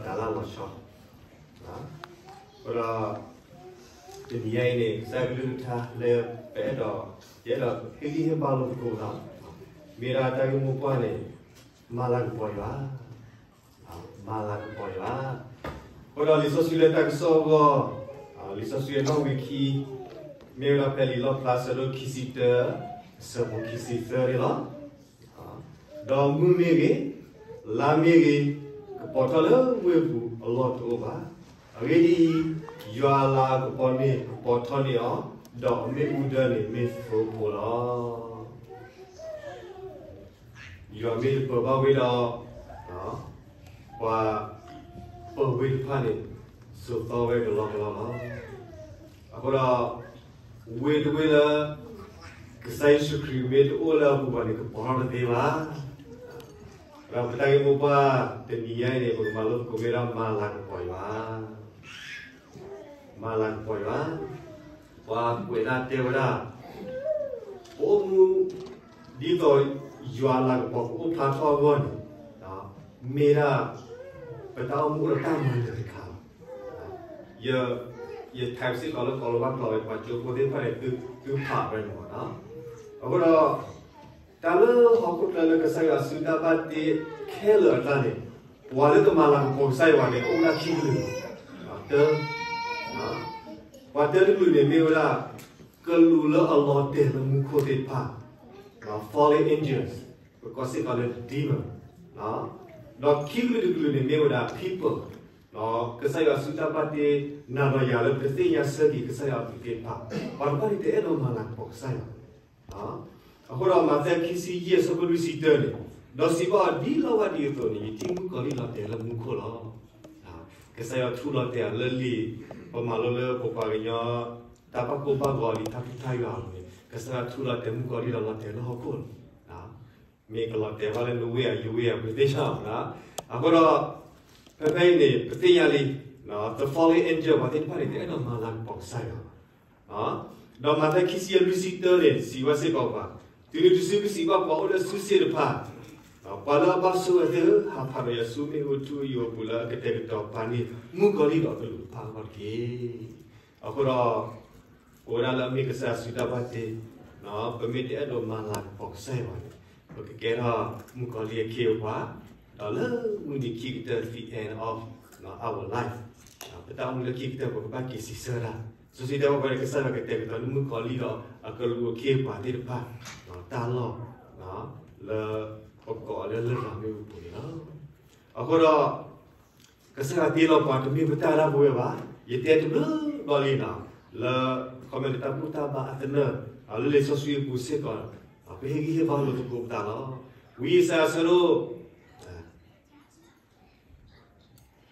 တၢ်လၢလီၤဆီ, အဃိဒီး တနံၤညါအံၤန့ၣ် ကစၢ်ကလုၢ်ကထါလၢပအဲၣ်ဒိး ယအဲၣ်ဒိးဟ့ၣ်ဂံၢ်ဟ့ၣ်ဘါလိာ်သကိးသး, မ့ၢ်ဒၣ်တၢ်ဂ့ၢ်မိၢ်ပှၢ်န့ၣ် မၤလၤကပီၤယွၤ, မၤလၤကပီၤယွၤ. အဃိဒီးလံာ်စီဆှံလၢတၢ်ကစီၣ်အဂီၢ်, လံာ်စီဆှံအနီၣ်ဝံာ်ခံ မ့ၢ်ဝဲဒၣ်ဖဲလံာ်လီၣ်ဖျါအဆၢဒိၣ်ခံဆံတၢ အဆၢဖိခံဆံသၢန့ၣ်လီၤ. ဒီးမုၢ်မ့ၢ်ဂ့ၤ, လါမ့ၢ်ဂ့ၤ, ကပီၤထီၣ်လၢဝ့ၢ်ပူၤအလီၢ်တအိၣ်ဘၣ်. အဂ့ၢ်ဒ်အံၤ, ယွၤအလၤကပီၤန့ၣ် ကပီၤထီၣ်န့ၢ်အီၤ, ဒီးအမ့ၣ်အူဒၢန့ၣ်မ့ၢ်သိဖိလီၤ. ယွၤမ့ၢ်တပၢၤဘၣ်ဝ့ၢ်ဒီး, ပှၤပၢၤဝ့ၢ်တဖၣ်န့ၣ် စိာ်သီဝဲကလီကလီလီၤ. အဃိဒီး ဝ့ၢ်တဝ့ၢ်လၢ ကစၢ်ယ့ၣ်ၡူးခရံာ်မ့ၢ်တအိၣ်လၢအပူၤဘၣ်န့ၣ် ကပီၤထီၣ်တသ့ဘၣ်. ဒီးပတၢ်ဂ့ၢ်မိၢ်ပှၢ်တနံၤညါအံၤန့ၣ် ပကမၤလိသကိးမ့ၢ်ဒၣ်မၤလၤကပီၤယွၤ, မၤလၤကပီၤယွၤ. ပှၤကွဲးဒၣ်တဲဝဲဒၣ် ပအိၣ်မူ ဒ်သိးယွၤအလၤကပီၤကအိၣ်ဖျါထီၣ်အဂီၢ်န့ၣ်, မ့ၢ်ဒၣ် ပတၢ်အိၣ်မူအိၣ်ဒီးတၢ်မၤနၢၤတခါလီၤ. ယ ယ type စ့ၢ်ကီးလၢကီၤလၤဝါကျိာ် ပှၤကၠိဖိသ့ၣ်တဖၣ်န့ၣ် သုဖးဝဲန့ၣ်လီၤ. အဃိဒီး တၢ်လၢဟီၣ်ခိၣ်ချၢလၢကစၢ်ယွၤစုတၢ်ဘၣ်တ့ခဲလၢာ်အကျါန့ၣ်, ပှၤလၢကမၤလၤကပီၤကစၢ်ယွၤန့ၣ် အိၣ်ဝဲဒၣ်ခံကလုာ်, တၢ ပှၤတၢတကလုာ်န့ၣ်မ့ၢ်ဝဲဒၣ် ကလူးလၢအလီၤတဲာ်လၢမူခိၣ်သ့ၣ်တဖၣ်, fallen angels, ပကိးစ့ၢ်ကီးလၢ demon, ဒီးခံကလုာ်တကလုာ်န့ၣ်မ့ၢ်ဝဲဒၣ် people, ကစၢ်ယွၤစုတၢ်ဘၣ်တ့နၤဒီးယၤလၢပတသ့ၣ်ညါဆၢက့ၤကစၢ်ယွၤအဘျုးသ့ၣ်တဖၣ်, ပှၤတဖၣ်န့ၣ်တအဲၣ်ဒိးမၤလၤကပီၤကစၢ်ယွၤ. အဃိဒီးမးသဲခံဆံယဲၢ်အဆၢဖိလွံၢ်ဆံတၢန့ၣ်, ဒီးစံးဘၣ်အီၤဒ်လီၢ်ဝဲဒ်အသိးန့ၣ် ယထံၣ်မုၣ်ကီၤလံၢ်လီၤတဲာ်လၢမူခိၣ်လီၤ. ကစၢ်ယွၤထူလီၤတဲာ်အီၤလၢလံာ်, ပမၤလိလၢပပှၤကညီ တၢ်ဘၣ်ကိၢ်ဘၣ်ဂီၤလံာ်တၢ်ထူးတၢ်ယွၤအပူၤန့ၣ် ကစၢ်ယွၤထူလီၤတဲာ်မုၣ်ကီၤလံၢ်ဒီးလီၤတဲာ်လၢဟီၣ်ခိၣ်လီၤ. မ့ၢ်ကလီၤတဲာ်ဘၣ်လၢနဝ့ၢ်ဧါယဝ့ၢ်ဧါ ပတသ့ၣ်ညါဘၣ်. အဃိဒီး ဖဲဖဲအံၤန့ၣ် ပသ့ၣ်ညါလံ, the fallen angel ပှၤသ့ၣ်တဖၣ်န့ၣ် တအဲၣ်ဒိးမၤလၤကပီၤကစၢ်ယွၤဘၣ်. ဒီးမးသဲခံဆံယဲၢ်လွံၢ်ဆံတၢန့ၣ် စံးဝဲစ့ၢ်ကီးပှၤ, တုၤနုၤတစုကစံးဘၣ်ပှၤအိၣ်လၢစုစ့ၣ်တဖၣ်, ပှၤလၢအဘၣ်ဆိၣ်ဂ့ၤသ့ၣ်ဧၢ, ဟးဖးဒီးယွၤဆူမ့ၣ်အူထူအယိာ်အပူၤလၢအကတဲာ်ကတီၤပာ်န့ၢ်မုၣ်ကီၤလံၢ်ဒီးအကလူးတဖၣ်အဂီၢ်တက့ၢ်. အဃိဒီး ပဝဲဒၣ်လၢအမ့ၢ်ကစၢ်ယွၤစုတၢ်ဘၣ်တ့, ပမ့ၢ်တအဲၣ်ဒိးမၤလၤကပီၤကစၢ်ယွၤဘၣ်န့ၣ် ပကကဲထီၣ်မုၣ်ကီၤလံၢ်အခ့အပှၤ, ဒီးလၢမုၢ်နံၤခံကတၢၢ် the end of our life, ပတၢ်အိၣ်မူလၢခံကတၢၢ် ပကဘၣ်က့ၤစံးဆၢတၢ်, စီဆှံတဲဝဲပှၤန့ၣ် ကစၢ်ယွၤကတဲာ်ကတီၤန့ၢ်မုၣ်ကီၤလံၢ်ဒီးအကလူးအခ့အပှၤသ့ၣ်တဖၣ် တၢ်လီၢ် လၢပကိးအီၤလၢလရာ်မ့ၣ်အူပူၤန့ၣ်လီၤ. အဃိဒီး ကစၢ်ယွၤတ့လီၤပှၤတမ့ၢ်ပတၢ်ဒၣ်ပဝဲဘၣ်. ယတဲတဘျီဘျီလံနီၤ, လၢ ခီမ့ၢ်တၢ်ဘူၣ်တၢ်ဘါအသနၢၣ်, လၢလံာ်စီဆှံအပူၤစ့ၢ်ကီး, ပဟ့ၣ်ဂံၢ်ဟ့ၣ်ဘါလိာ်သကိးပသးလီၤ. ဝံယၡါယၤဆၢဒိၣ်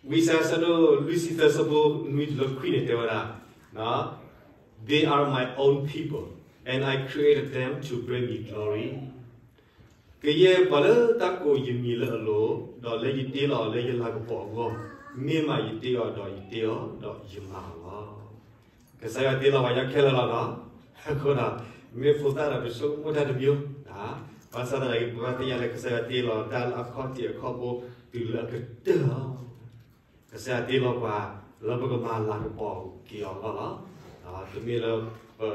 ဝံယၡါယၤဆၢဒိၣ်လွံၢ်ဆံသၢဆၢဖိနွံတုၤလၢခွံန့ၣ်တဲဝဲဒၣ်, They are my own people, and I created them to bring me glory. ကယဲၢ်ပှၤလၢတၢ်ကိးယမံၤလၢအလိၤ, ဒီးလၢယတ့လီၤအီၤလၢယလၤကပီၤအဂီၢ်, မ့ၢ်မးယတ့အီၤဒီးယတ့အီၤ, ဒီးယမၤအီၤလီၤ. ကစၢ်ယွၤတ့လီၤပှၤခဲလၢာ်လီၤနီၤ. အဃိဒီး မ့ၢ်ဖိသၣ်ဒီးပဆိကမိၣ်တၢ်တမံၤ, ဘၣ်ဆၣ်သနာ်က့ ပဘၣ်သ့ၣ်ညါလၢကစၢ်ယွၤတ့လီၤတၢ်လၢအခီၣ်ထံးအခီၣ်ဘိတုၤလၢအကတၢၢ်လီၤ. ကစၢ်ယွၤတ့လီၤပှၤလၢပကမၤလၤကပီၤက့ၤအီၤအဂီၢ်လီၤ. တမ့ၢ်လၢ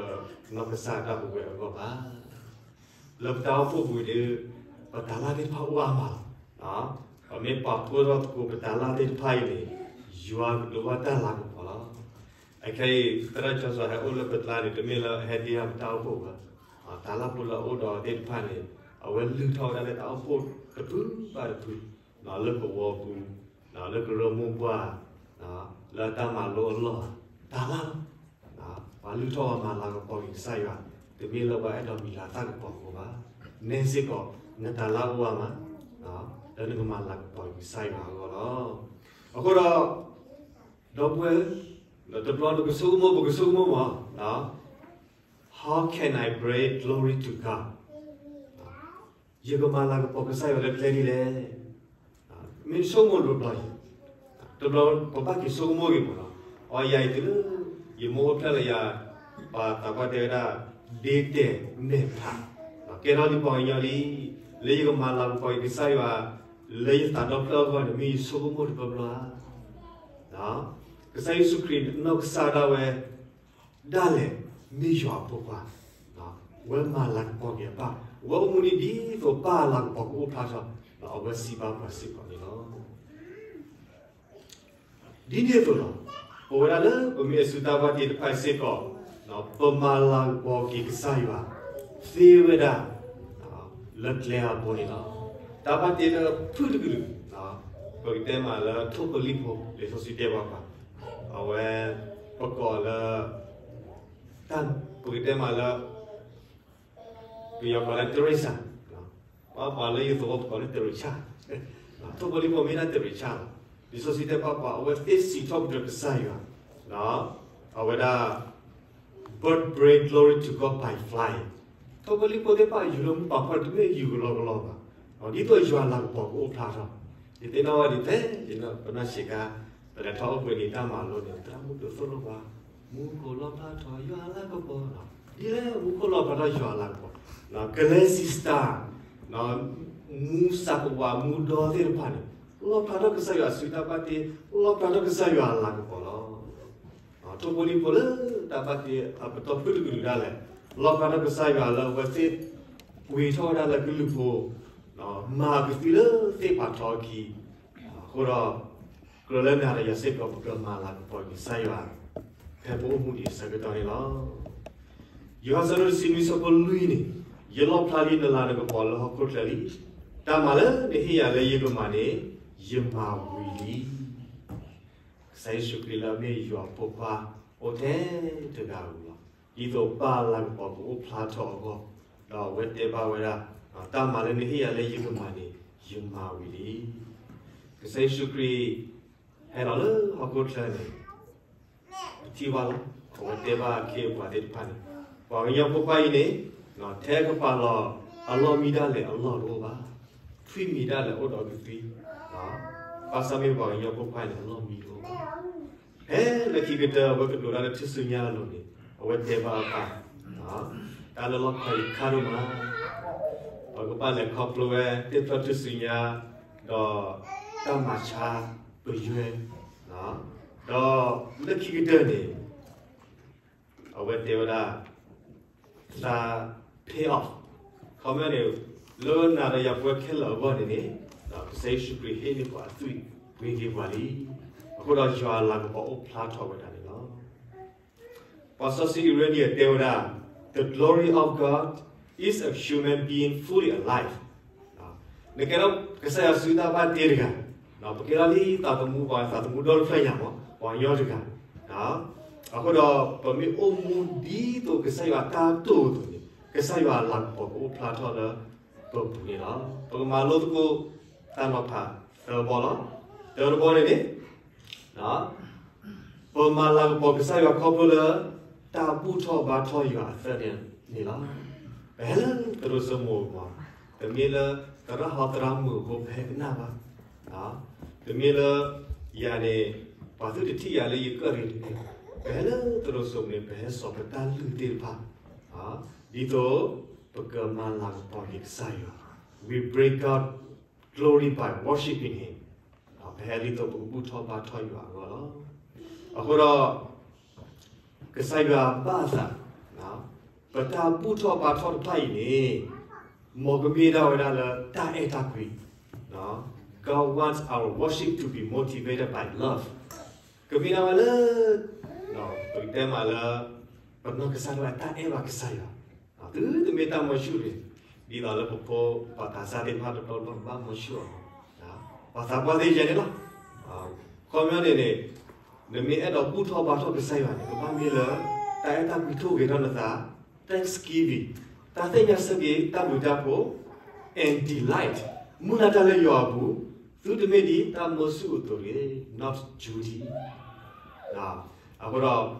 ပနီၢ်ကစၢ်ဒၣ်ပဝဲအဂီၢ်ဘၣ်. လၢပတၢ်အိၣ်ဖှိၣ်ပူၤဒီး ပတၢ်လၢ်သ့ၣ်တဖၣ်အိၣ်အါမးလီၤ. ပမ့ၢ်ပာ်ဖှိၣ်ထီၣ်သကိးပတၢ်လၢ်သ့ၣ်တဖၣ်အံၤန့ၣ် ယွၤကဒိးဘၣ်တၢ်လၤကပီၤလီၤ. အခဲအံၤ သရၣ်စီၤစီၤဟဲအိၣ်လၢပကျါန့ၣ် တမ့ၢ်လၢဟဲဒ့ဟးပတၢ်အိၣ်ဖှိၣ်ဘၣ်. တၢ်လၢ်ဖိလၢအအိၣ်ဒီးသ့ၣ်တဖၣ်န့ၣ် အဝဲလုၢ်ထီၣ်ဝဲဒၣ်လၢတၢ်အိၣ်ဖှိၣ်တဖုဘၣ်တဖု, လၢကဝီၤပူၤ, လၢကရၢမိၢ်ပှၢ်, လၢတၢ်မၤလိအလီၢ်, တၢ်လၢ်လီၤ. ပှၤလုၢ်ထီၣ်ပှၤမၤလၤကပီၤက့ၤကစၢ်ယွၤ, တမ့ၢ်လၢပှၤအဲၣ်ဒိးမံၤလၤသၣ်ကပီၤအဃိဘၣ်. နဲစ့ၢ်ကီး နတၢ်လၢ်အိၣ်အါမး, လၢနကမၤလၤကပီၤက့ၤကစၢ်ယွၤအဂီၢ်လီၤ. အဃိဒီး ဒီပုၢ်ဝဲၢ်, တဘျီနကဆိကမိၣ် ပကဆိကမိၣ်မး, How can I bring glory to God? ယကမၤလၤကပီၤကစၢ်ယွၤလၢကျဲဒ်လဲၣ်. မ့ၢ်ဆိကမိၣ်တဘျီအံၤ, တဘျီပဘၣ်က့ၤဆိကမိၣ်ဂ့ၤမးလီၤ. အီယၤအံၤတုၤလၢ ယမိၢ်အိၣ်ဖျဲၣ်လၢယၤ, ပှၤသးပှၢ်တဲဝဲဒၣ် ဒ့တဲာ်မဲာ်ဖး, ကဲထီၣ်လံပှၤကညီလံ, လၢယကမၤလၤကပီၤက့ၤကစၢ်ယွၤ, လၢယသးဒီဖျၢၣ်အဂီၢ်န့ၣ် မ့ၢ်ယဆိကမိၣ်တဘျီဘျီဧါ. ကစၢ်ယ့ၣ်ၡူးခရံာ်နီၢ်ကစၢ်ဒၣ်ဝဲ ဒၣ်လဲာ်မ့ၢ်ယွၤအဖိခွါ, ဝဲမၤလၤကပီၤက့ၤအပၢ်, အဝဲအိၣ်မူန့ၣ်ဒ်သိးပၢ်အလၤကပီၤကအိၣ်ဖျါထီၣ်, ဒီးအဝဲစံးဘၣ်ပှၤစ့ၢ်ကီးန့ၣ်လီၤ. ဒ်န့ၣ်အသိးလီၤ, ပဝဲဒၣ်လၢပမ့ၢ်အစုတၢ်ဘၣ်တ့တဖၣ်စ့ၢ်ကီး, ပမၤလၤကပီၤက့ၤကစၢ်ယွၤ သ့ဝဲဒၣ် လၢကျဲအဘိန့ၣ်လီၤ. တၢ်ဘၣ်တ့လၢဖုၣ်တကလုာ်, ပကတဲမးလၢထိၣ်ပလံၣ်ဖိ လံာ်စီဆှံတဲဘၣ်ပှၤ, အဝဲ ပကိးလၢ တၢ် ပကတဲမးလၢ ပယီၤကိးလၢ Teresa, ပှၤပှၤလၢယသဝီပကိးလၢ Teresa, ထိၣ်ဖိလံၣ်ဖိမ့ၢ်ဒၣ် Teresa လီၤ. လံာ်စီဆှံတဲဘၣ်ပှၤ အဝဲသ့စံးထီၣ်ပတြၢၤကစၢ်ယွၤ, အဝဲဒၣ် birth bring glory to God by flying. ထိၣ်ဖိလံၣ်ဖိသ့ၣ်တဖၣ်ယူၤလၢမူပာ်ဖှိၣ်တမ့ၢ်ယူၤကလီကလီဘၣ်, ဒ်သိးယွၤလၤကပီၤကအိၣ်ဖျါထီၣ်, ယသ့ၣ်နီၣ်ဝဲဒ်ဖဲ ပနီၢ်ဆံးခါ ပလဲၤထီၣ်အိၣ်ဘှံးနံၤတၢ်မၤလိန့ၣ် သရၣ်မုၣ်ဒိးသိၣ်လိပှၤ မူခိၣ်လီၣ်ဖျါထီၣ်ယွၤအလၤကပီၤ, ဒ်လဲၣ်မူခိၣ်လီၣ်ဖျါထီၣ်ယွၤအလၤကပီၤ, ကလဲၤစံးစတၢ်, မူစးကဝးမူဒီသ့ၣ်တဖၣ်န့ၣ် လီၣ်ဖျါထီၣ်ကစၢ်ယွၤအစုတၢ်ဘၣ်တ့, လီၣ်ဖျါထီၣ်ကစၢ်ယွၤအလၤကပီၤလီၤ. ထိၣ်ဖိလံၣ်ဖိလၢတၢ်ဘၣ်တ့အပတီၢ်ဖုၣ်တကလုာ်ဒၣ်လဲာ်, လီၣ်ဖျါထီၣ်ကစၢ်ယွၤလၢအဝဲသ့ၣ်ပှ့ၤထီၣ်ဝဲဒၣ်လၢကလုၢ်ဖိ, မၤကသံလၢသ့ၣ်ပာ်ထီအခံ, အဃိဒီး ကြၢးလၢနၤဒီးယၤစ့ၢ်ကီး ပကမၤလၤကပီၤက့ၤကစၢ်ယွၤ ဖဲပအိၣ်မူဒံးအဆၢကတီၢ်န့ၣ်လီၤ. ယိၤဟၣ်အဆၢဒိၣ်တဆံနွံဆၢဖိလွံၢ်န့ၣ်, ယလီၣ်ဖျါလံနလၤနကပီၤလၢဟီၣ်ခိၣ်ချၢလံ, တၢ်မၤလၢနဟ့ၣ်ယၤလၢယကမၤန့ၣ်, ယမၤဝံၤလံ. ကစၢ်ယ့ၣ်ၡူးခရံာ်လၢအမ့ၢ်ယွၤအဖိခွါ အိၣ်ထဲတဂၤဧိၤလီၤ. ဒ်သိးပၢ်လၤကပီၤကအိၣ်ဖျါထီၣ်အဂီၢ်, ဒီးအဝဲတဲဘၣ်ဝဲဒၣ်, တၢ်မၤလၢနဟ့ၣ်ယၤလၢယကမၤန့ၣ်, ယမၤဝံၤလံ. ကစၢ်ယ့ၣ်ၡူးခရံာ် ဟဲလီၤလၢဟီၣ်ခိၣ်ချၢန့ၣ် ပထံၣ်ဘၣ်လီၤ. အဝဲတဲဘၣ်အခ့အပှၤသ့ၣ်တဖၣ်န့ၣ်, ပှၤကညီဖိခွါအံၤန့ၣ်, ထဲကပၤလီၤအလီၢ်မံဒၣ်လဲာ်အလီၢ်တအိၣ်ဘၣ်, ထွံၣ်မံၤဒၣ်လဲာ်အိၣ်ဒီးကသံ, ဘၣ်ဆၣ်မ့ၢ်ပှၤကညီဖိခွါအံၤန့ၣ် အလီၢ်မံတအိၣ်ဘၣ်. ဖဲလၢခံကတၢၢ် အဝဲကတိၤတၢ်လၢထူၣ်စုညါအလိၤန့ၣ်, အဝဲတဲဘၣ်အပၢ်, တၢ်လၢလီၢ်ခီယခါဒိၣ်မး, ပကဘၣ်လဲၤခီဖျိဝဲသ့ၣ်ဖျၢၣ်ထူၣ်စုညါ, ဒီးတၢ်မၤဆါပယွဲ, ဒီးလၢခံကတၢၢ်န့ၣ် အဝဲတဲဝဲဒၣ်, သး pay off, ခီပညီန့ၣ်, လၢနၤဒီးယၤပဝဲခဲလၢာ်အဂီၢ်န့ၣ်န့ၣ်, ကစၢ်ယ့ၣ်ၡူးခရံာ်ဟ့ၣ်န့ၢ်ပှၤအသွံၣ်ပှ့ၤက့ၤပှၤလံ. အဃိဒီးယွၤအလၤကပီၤအိၣ်ဖျါထီၣ်ဝဲဒၣ်န့ၣ်လီၤ. ပှၤစီဆှံအံးရ့နံယၤတဲဝဲဒၣ်, The glory of God is a human being fully alive. နကဲထီၣ်ကစၢ်ယွၤစုတၢ်ဘၣ်တ့တဂၤ, ပကဲထီၣ်လံသးသမူပှၤသးသမူဒီတဖျၢၣ်ညါမး, ပှၤကညီတဂၤ, အဃိဒီးပမ့ၢ်အိၣ်မူဒ်သိးကစၢ်ယွၤတၢ်တိာ်အသိးန့ၣ်, ကစၢ်ယွၤအလၤကပီၤကအိၣ်ဖျါထီၣ်လၢပပူၤန့ၣ်လီၤ. ပကမၤလိသကိးတၢ်နီၤဖးသၢဘီလီၤ. တၢတဘီန့ၣ်န့ၣ် ပမၤလၤကပီၤကစၢ်ယွၤခီဖျိလၢ တၢ်ဘူၣ်ထီၣ်ဘါထီၣ်ယွၤအသးန့ၣ်လီၤ. ပဟဲလၢသရိာ်စိမိးမး, တမ့ၢ်လၢသရၣ်ဟီသရၣ်မုၣ်အဃိ ပဟဲကနၣ်ဘၣ်, တမ့ၢ်လၢယၤန့ၣ် ပှၤသုတထံၣ်ယၤလၢယကၢၣ်ရ့ၣ်တန့ၣ်, ပဟဲလၢသရိာ်စိမိးန့ၣ် ပဟဲစိာ်ပတၢ်လုၢ်သ့ၣ်တဖၣ်, ဒ်သိးပကမၤလၤကပီၤက့ၤကစၢ်ယွၤ, we bring God glory by worshiping Him. ပဟဲဒ်သိးပကဘူၣ်ထီၣ်ဘါထီၣ်ယွၤအဂီၢ်လီၤ. အဃိဒီး ကစၢ်ယွၤဘၣ်အသး, ပတၢ်ဘူၣ်ထီၣ်ဘါထီၣ်တဖၣ်အံၤန့ၣ် မ်ကမ့ၢ်ဒၣ်ဝဲဒၣ်လၢတၢ်အဲၣ်တၢ်ကွံ, God wants our worship to be motivated by love. ကမ့ၢ်ဒၣ်ဝဲလၢ ပကတဲမးလၢ ပနီၢ်ကစၢ်ဒၣ်ဝဲတၢ်အဲၣ်ဘၣ်ကစၢ်ယွၤ, သုတမ့ၢ်တၢ်မီၢ်ဆူၣ်န့ၣ်, ဒ်သိးလၢပဖိပှၤသးစၢ်သ့ၣ်တဖၣ်တဘျီဘျီကဘၣ်မီၢ်ဆူၣ်အီၤ, ပှၤသးပှၢ်သ့ၣ်ယဲန့ၣ်လီၤ. ခီပညီန့ၣ်န့ၣ်, နမ့ၢ်အဲၣ်ဒိးဘူၣ်ထီၣ်ဘါထီၣ်ကစၢ်ယွၤန့ၣ် ကဘၣ်မ့ၢ်လၢ တၢ်အဲၣ်တၢ်ကွံထိၣ်ဂဲၤထီၣ်နသး, thanksgiving, တၢ်သ့ၣ်ညါဆၢက့ၤတၢ်ဘျုးတၢ်ဖှိၣ်, and delight, မုၢ်လၢ်တၢ်လၢယွၤအပူၤ, သုတမ့ၢ်ဒ်တၢ်မီၢ်ဆူၣ်အသိးတဂ့ၤ, not duty. အဃိဒီး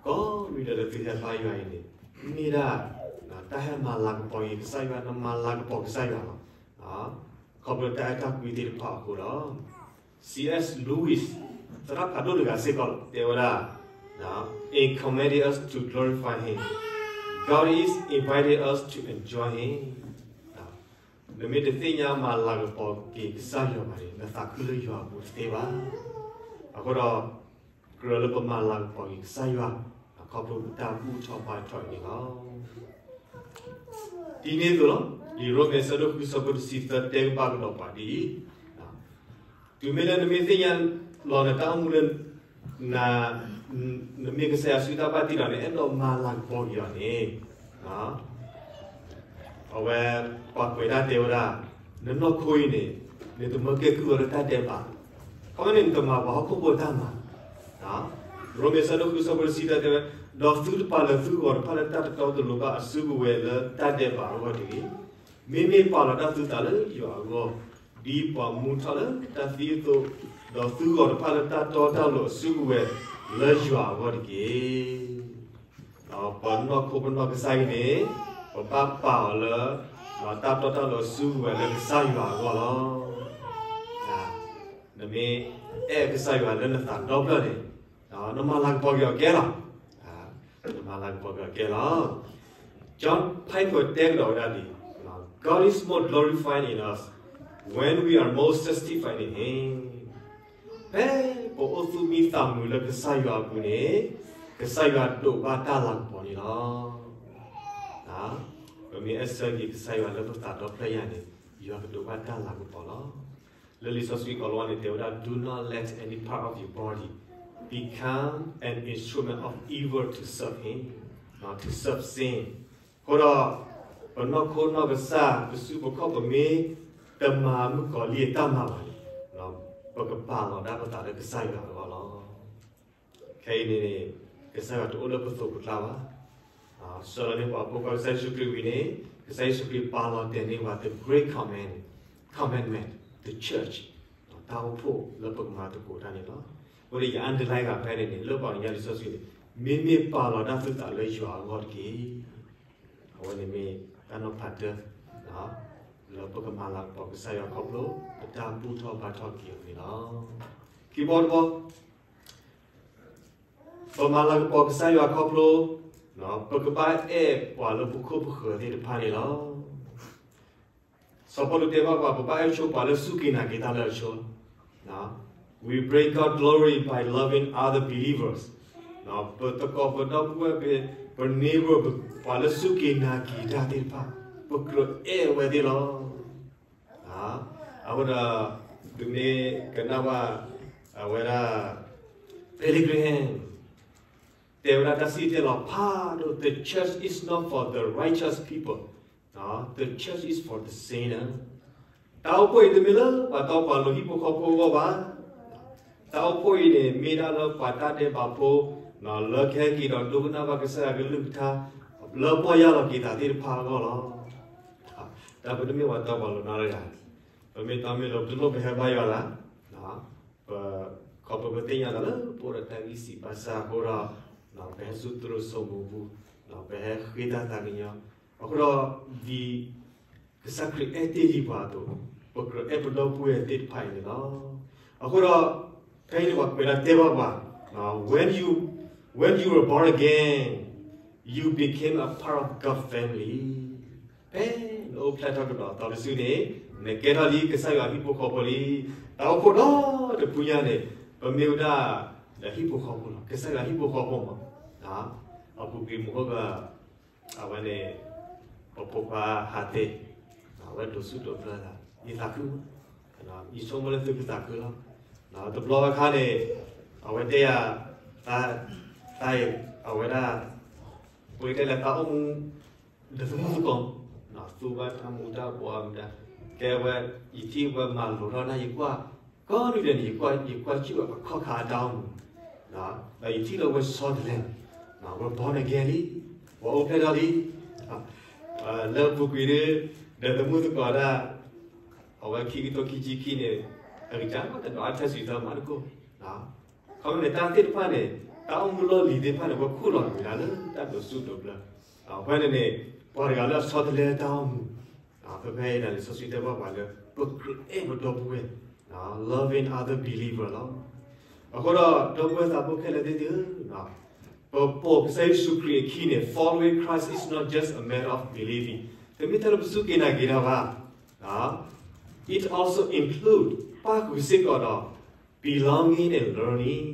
ကိးမံၤဒဲးလၢသုဟဲဘါယွၤအံၤန့ၣ်, မ့ၢ်ဒၣ် တၢ်ဟဲမၤလၤကပီၤက့ၤကစၢ်ယွၤ, နမၤလၤကပီၤကစၢ်ယွၤလီၤ. ခီဖျိတၢ်အဲၣ်တၢ်ကွံသ့ၣ်တဖၣ်အဃိဒီး C S Lewis သရၣ်ဖးဒိၣ်တဂၤစ့ၢ်ကီးတဲဝဲဒၣ်, In commanding us to glorify Him, God is inviting us to enjoy Him. နမ့ၢ်တသ့ၣ်ညါမၤလၤကပီၤက့ၤကစၢ်ယွၤဘၣ်န့ၣ် နသးခုလၢယွၤအပူၤတသ့ဘၣ်. အဃိဒီး ကြၢးလၢပမၤလၤကပီၤက့ၤကစၢ်ယွၤ အခီဖျိပတၢ်ဘူၣ်ထီၣ်ဘါထီၣ်အံၤန့ၣ်လီၤ. ဒ်န့ၣ်အသိးလီၤ. လံာ်ရိမ့ၤအဆၢဒိၣ်ဃုဆၢဖိတဆံသၢတဲကဘၣ်ကဒီးပှၤဒ်အံၤ, တုၤမ့ၢ်လၢနမ့ၢ်သ့ၣ်ညါလီၤနတၢ်အိၣ်မူလၢ န နမ့ၢ်ကစၢ်ယွၤစုတၢ်ဘၣ်တံၢ်ဒီး နအဲၣ်ဒိးမၤလၤကပီၤက့ၤအီၤန့ၣ်, အဝဲ ပှၤကွဲးတၢ်တဲဝဲဒၣ်, နနီၢ်ခိအံၤန့ၣ် နတမၢကဲကုၢ်အီၤလၢတၢ်ဒဲးဘး, ခီမ့ၢ်န့ၣ် နတမၤပှၤဟီၣ်ခိၣ်ဖိတၢ်မၤ. ရိမ့ၤဆၢဒိၣ်ဃုဆၢဖိတဆံသၢတဲဝဲ, ဒီးသုတပာ်လၢသုဂီၤတဖၣ်လၢတၢ်တတီတလိၤဘၣ်အစုကဝဲၤလၢတၢ်ဒဲးဘးအဂီၢ်တဂ့ၤ. မ့မ့ၢ်ပာ်လီၤတၢ်သုသးလၢယွၤအဂီၢ်, ဒ်ပှၤမူထီၣ်လၢတၢ်သံအသိး, ဒီးသုဂီၤတဖၣ်လၢတၢ်တီတၢ်လိၤအစုကဝဲၤလၢယွၤအဂီၢ်တက့ၢ်. ဒီးပနီၢ်ခိပနီၢ်ကစၢ်အံၤန့ၣ် ပဘၣ်ပာ်အီၤလၢ တၢ်တီတၢ်လိၤအစုကဝဲၤလၢကစၢ်ယွၤအဂီၢ်လီၤ. နမ့ၢ်အဲၣ်ကစၢ်ယွၤလၢနသးဒီဖျၢၣ်န့ၣ် နမၤလၤကပီၤက့ၤအီၤကဲလီၤ. နမၤလၤကပီၤက့ၤအီၤကဲလီၤ. John Piper တဲကဒီးဝဲဒၣ်ဒ်အံၤ, God is most glorified in us when we are most justified in Him. ဖဲပအိၣ်သူၣ်မံသးမုာ်လၢကစၢ်ယွၤအပူၤန့ၣ် ကစၢ်ယွၤဒိးဘၣ်တၢ်လၤကပီၤန့ၣ်လီၤ. ပမ့ၢ်အဲၣ်ဆၢက့ၤကစၢ်ယွၤလၢပသးဒီဖျၢၣ်ညါန့ၣ် ယွၤကဒိးဘၣ်တၢ်လၤကပီၤလီၤ. လၢလံာ်စီဆှံကိးလီန့ၣ် တဲဝဲဒၣ် Do not let any part of your body become an instrument of evil to serve him, to serve sin. အဃိဒီး ပနီၢ်ခိနီၢ်ကစၢ် ပစုပခီၣ် ပမ့ၢ်တမၤမုၣ်ကီၤလံၢ်အတၢ်မၤဘၣ်န့ၣ် ပကပာ်လီၤဒၣ်ပသးလၢကစၢ်ယွၤအဂီၢ်လီၤ. ခဲအံၤန့ၣ် ကစၢ်ယွၤတအိၣ်လၢပသိးပကျါဘၣ်. ဆှၢလီၤန့ၢ်ပှၤအဖိခွါကစၢ်ယ့ၣ်ၡူးခရံာ်ဝံၤန့ၣ် ကစၢ်ယ့ၣ်ၡူးခရံာ်ပာ်လီၤတဲာ်န့ၢ်ပှၤ the great command, commandment, the church, တၢ်အိၣ်ဖှိၣ်လၢပကမၤသကိးတၢ်န့ၣ်လီၤ. အဃိန့ၣ် ယ underline ဂၤဖဲန့ၣ်န့ၣ် လၢပှၤကညီလံာ်စီဆှံန့ၣ် မ့မ့ၢ်ပာ်လီၤတၢ်သုသးလၢယွၤအဂီၢ်တက့ၢ်. အဝဲန့ၣ်မ့ၢ်တၢ်နီၤဖးတၢ် လၢပကမၤလၤကပီၤကစၢ်ယွၤခီဖျိ ပတၢ်ဘူၣ်ထီၣ်ဘါထီၣ်က့ၤအီၤန့ၣ်လီၤ. ခံဘီတဘီ ပမၤလၤကပီၤကစၢ်ယွၤခီဖျိ ပကဘၣ်အဲၣ်ပှၤလၢပခိၣ်ပဃၢၤသ့ၣ်တဖၣ်န့ၣ်လီၤ. စီၤပီလူးတဲဘၣ်ပှၤ ပဘၣ်အဲၣ်ဆိပှၤလၢစူၢ်က့ၤနာ်က့ၤတၢ်လၢအဆိ We bring God glory by loving other believers. ပသကိးပဒီပုၢ်ဝဲၢ် ပ neighbor ပှၤလၢစူၢ်က့ၤနာ်က့ၤတၢ်သ့ၣ်တဖၣ် ပကြၢးအဲၣ်ဝဲသ့ၣ်လီၤ. အဃိဒီး သုမ့ၢ်ကနၣ်ဘၣ် အဝဲဒၣ် Billy Graham တဲဝဲဒၣ်တၢ်စံၣ်တဲၤတဲလီၤဖးဒိၣ် The church is not for the righteous people, the church is for the sinner. တၢ်အိၣ်ဖှိၣ်အံၤတမ့ၢ်လၢပှၤတီပှၤလိၤဟံၣ်ဖိဃီဖိအဂီၢ်ဘၣ်. တၢ်အိၣ်ဖှိၣ်အံၤန့ၣ် မ့ၢ်ဒၣ်လၢပှၤတၢ်ဒဲးဘးဖိ လၢကဟဲက့ၤဒီးဒိကနၣ်ဘၣ်ကစၢ်ယွၤကလုၢ်ကထါ လၢပီၢ်ယၢ်လီၤက့ၤသးသ့ၣ်တဖၣ်အဂီၢ်လီၤ. တၢ်ပတမ့ၢ်ပှၤတီပှၤလိၤနီတဂၤ, ပမ့ၢ်တီမ့ၢ်လိၤ ပတလိၣ်ပဟဲဘါယွၤလၢ်, ပ ခီဖျိပသ့ၣ်ညါလၢပအိၣ်ဒီးတၢ်ဂံၢ်စၢ်ဘါစၢ်အဃိဒီး ပဟဲဆူသရိာ်စိမိၤပူၤ, ပဟဲဃ့တၢ်သးကညီၤ, အဃိဒီး ဒ်ကစၢ်ခရံာ်အဲၣ်တ့ၢ်လံပှၤအသိး, ပကြၢးအဲၣ်ပဒီပုၢ်ဝဲၢ်သ့ၣ်တဖၣ်အံၤန့ၣ်လီၤ. အဃိဒီး ဖဲအံၤန့ၣ် ပှၤကွဲးဒၣ်တဲဘၣ်ပှၤ, when you, when you were born again, you became a part of God's family. ဖဲနအိၣ်ဖျဲၣ်ထီၣ်ကဒီးအသီတစုန့ၣ် နကဲထီၣ်လံကစၢ်ယွၤဟံၣ်ဖိဃီဖိလံ. တၢ်အိၣ်ဖှိၣ်ဒီတဖုညါန့ၣ် ပမ့ၢ်ဝဲဒၣ်ဒီးဟံၣ်ဖိဃီဖိလီၤ, ကစၢ်ယွၤဟံၣ်ဖိဃီဖိမး, အပူၤကွံာ်မဟိၣ်ဂၤ အဝဲန့ၣ် ပဖိခွါဟးသ့, အဝဲဒိးစူၣ်ဒိးဘျၢသး, ယသးခု, ယဆိကမိၣ်လၢသုကသးခုလီၤ. တဘျီအခါန့ၣ် အဝဲတဲယၤ, တၢ်အံၤ အဝဲဒၣ် ပှ့ၤတဲလၢတၢ်အိၣ်မူ ဒီးသမုၣ်သကိး, သူဘၣ်တၢ်မူတၢ်ဘှီမတၤ, ကဲဝဲ ယထံၣ်ဝဲမၤလိာ်ထီၣ်ဒၣ်ယကွၢ်, ကိးနံၤဒဲးန့ၣ် ယကွၢ်ကွၢ်စံၣ်ဝဲအခီၣ်ခါအတၢ်အိၣ်မူ, ဒီးယထံၣ်လၢဝဲဆီတလဲ, ဝဲ born again လံ, ဝဲအိၣ်ဖျဲၣ်ထီၣ်လံ, လၢအပူၤကွံာ်ဒီး ဒီးသမုၣ်သကိးဒၣ် အဝဲခံကထိခံဆံခံန့ၣ် အကစၢ်တဒိးအါထဲစံးသီမးတကိၢ်, ခီမ့ၢ်န့ၣ် တၢ်သ့ၣ်တဖၣ်န့ၣ် တၢ်အိၣ်မူလီၢ်လံၤသ့ၣ်တဖၣ်န့ၣ် ဝဲခူၣ်လီၤကွံာ်ဒၣ်လၢတၢ်ဒိးစူၣ်ဒိးဘျၢ, အဃိန့ၣ်န့ၣ် ပှၤတဂၤလၢအဆီတလဲတၢ်အိၣ်မူ, ဖဲဖဲအံၤန့ၣ် လံာ်စီဆှံတဲဘၣ်ပှၤလၢ ပကြၢးအဲၣ်ပဒီပုၢ်ဝဲၢ်, loving other believer လီၤ. အဃိဒီး ဒီပုၢ်ဝဲၢ်သးဘိခဲလၢာ်သ့ၣ်ဧၢ, ပပိာ်ကစၢ်ယ့ၣ်ၡူးခရံာ်အခံန့ၣ် following Christ is not just a matter of believing. တမ့ၢ်ထဲလၢပစူၢ်က့ၤနာ်က့ၤတၢ်ဘၣ်, It also include ပၣ်ဃုာ်စ့ၢ်ကီးဒီး belonging and learning.